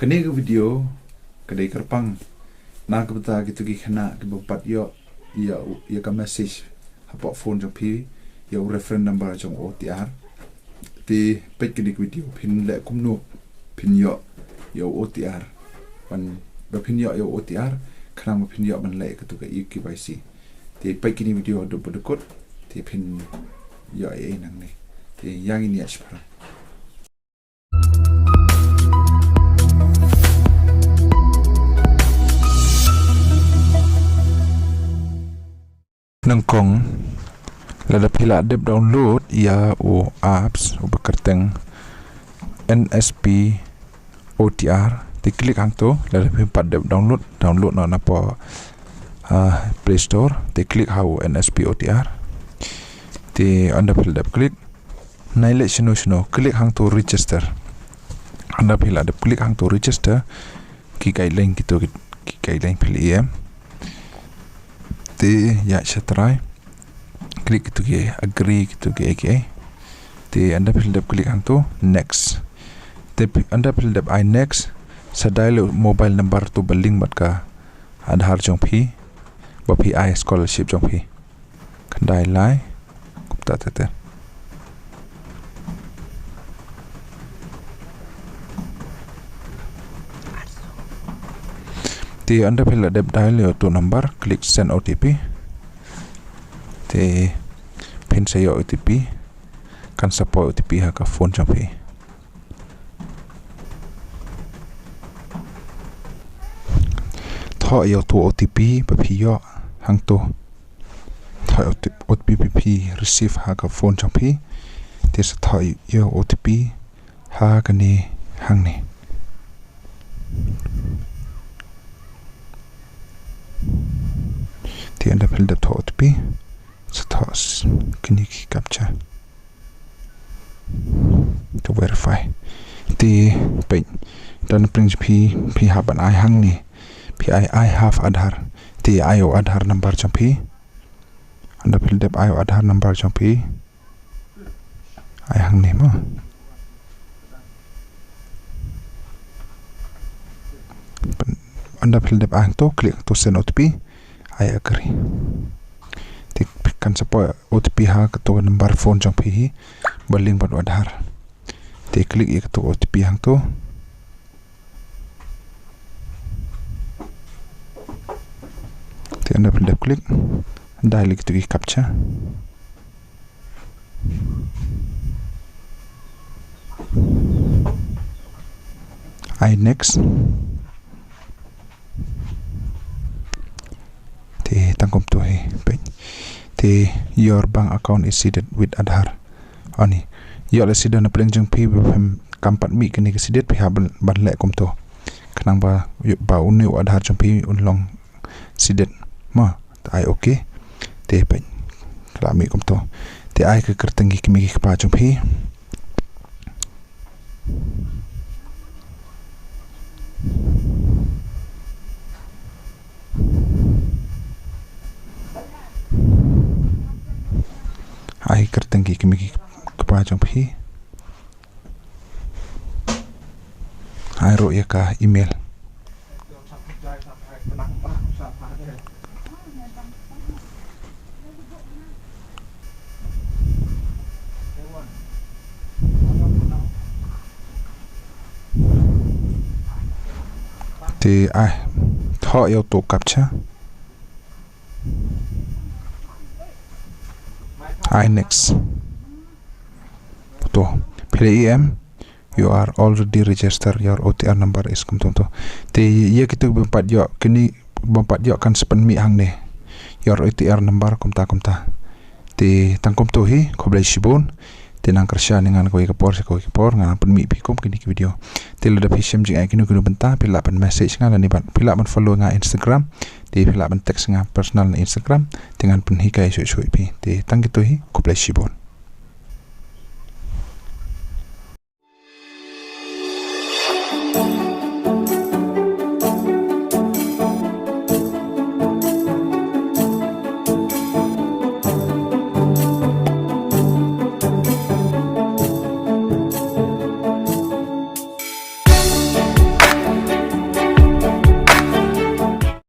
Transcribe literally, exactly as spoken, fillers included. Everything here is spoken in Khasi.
Kane ka video ka dei kyrpang na ka bynta kito ki khynnah kiba pat ïoh ïa u, ïa ka message hapoh phone jong phi ïa u reference number jong O T R. Te peit kane ka video phin leh kumno phin ïoh ïa u O T R. Ban, ba phin ïoh ïa u O T R, khnang ba phin ïoh ban leh kato ka e-K Y C. Te peit kane ka video haduh ba dkut, te phin ïoh ei ei nangne. Te ïa ngin ïa shiphrang. Nyngkong, lada phi la dep download ïa u apps uba kyrteng N S P O T R, te click hangto, lada phim pat dep download, download noh napoh, ah, Play Store, te click ha u N S P O T R. Te ynda phi la dep click, nai leh shano shano, click hangto register. Ynda phi la dep click hangto register, ki guideline kito ki, ki guideline phi la ïohi. Te ïa sha trai. Click kito ki agree kito ki A K A. Te ynda phi la dep click hangto next. Te phi, ynda phi la dep ai next, sa dial ïa u mobile number to ba link bad ka Aadhaar jong phi, ba phi ai scholarship jong phi. Khyndai lai, kumta te te. Te ynda phi la dep dial ïa uto u number, click send O T P. Te phin sa ïoh O T P, kan sa poi O T P ha ka phone jong phi. Thoh ïa uto u O T P ba phi ïoh hangto. Thoh ïa uto u O T P ba phi receive ha ka phone jong phi. Te sa thoh ïa uto u O T P ha kane hangne. Te ynda phi la dep thoh O T P, sa thoh kine ki captcha. To verify. Te peit, don prin phi, phi hap ban ai hangne. Phi ai "I have Aadhaar". Te ai u Aadhaar number jong phi. Ynda phi la dep ai u Aadhaar number jong phi, ai hangne mo. Ynda phi la dep ai hangto, click hangto send O T P, ai agree. Te kan sa poi O T P ha kato ka number phone jong phi hi ba link bad u Aadhaar. Te click ïa kato ka O T P hangto. Te ynda phi la dep click, dial ïa kito ki captcha. Ai next. Te tang kumto hi, peit. Te "Your bank account is seeded with Aadhaar". Ani, ïoh leh seeded na pdeng jong phi, ba phim, kam pat mih kane ka seeded, phi hap ban, ban leh kumto. Khnang ba, ba une u Aadhaar jong phi un long seeded. Mo, te ai okay. Te peit, ka la mih kumto. Te ai ka kyrteng ki kmie ki kpa jong phi. Ai kyrteng ki kmie ki kpa jong phi. Ai ruh ïa ka email. Te ai thoh ïa uto u captcha. Ai next. To, phi la ïohi em, "You are already registered, your O T R number is" kumto kumto. Te ïa kito bym pat ïoh, kine bym pat ïoh kan sa pynmih hangne. "Your O T R number" kumta kumta. Te tang kumto hi, khublei shibun. Te nang kyrshan ïa nga ha kawei ka por sha kawei ka por, ngan pynmih ïa phi kum kine ki video. Te lada phi shem jingai kino kino bynta, phi lah ban message nga lane ban, phi lah ban follow nga Instagram. Te phi lah ban text nga personal na Instagram. Te ngan pynhikai shuh shuh ïa phi. Te tang kito hi, khublei shibun.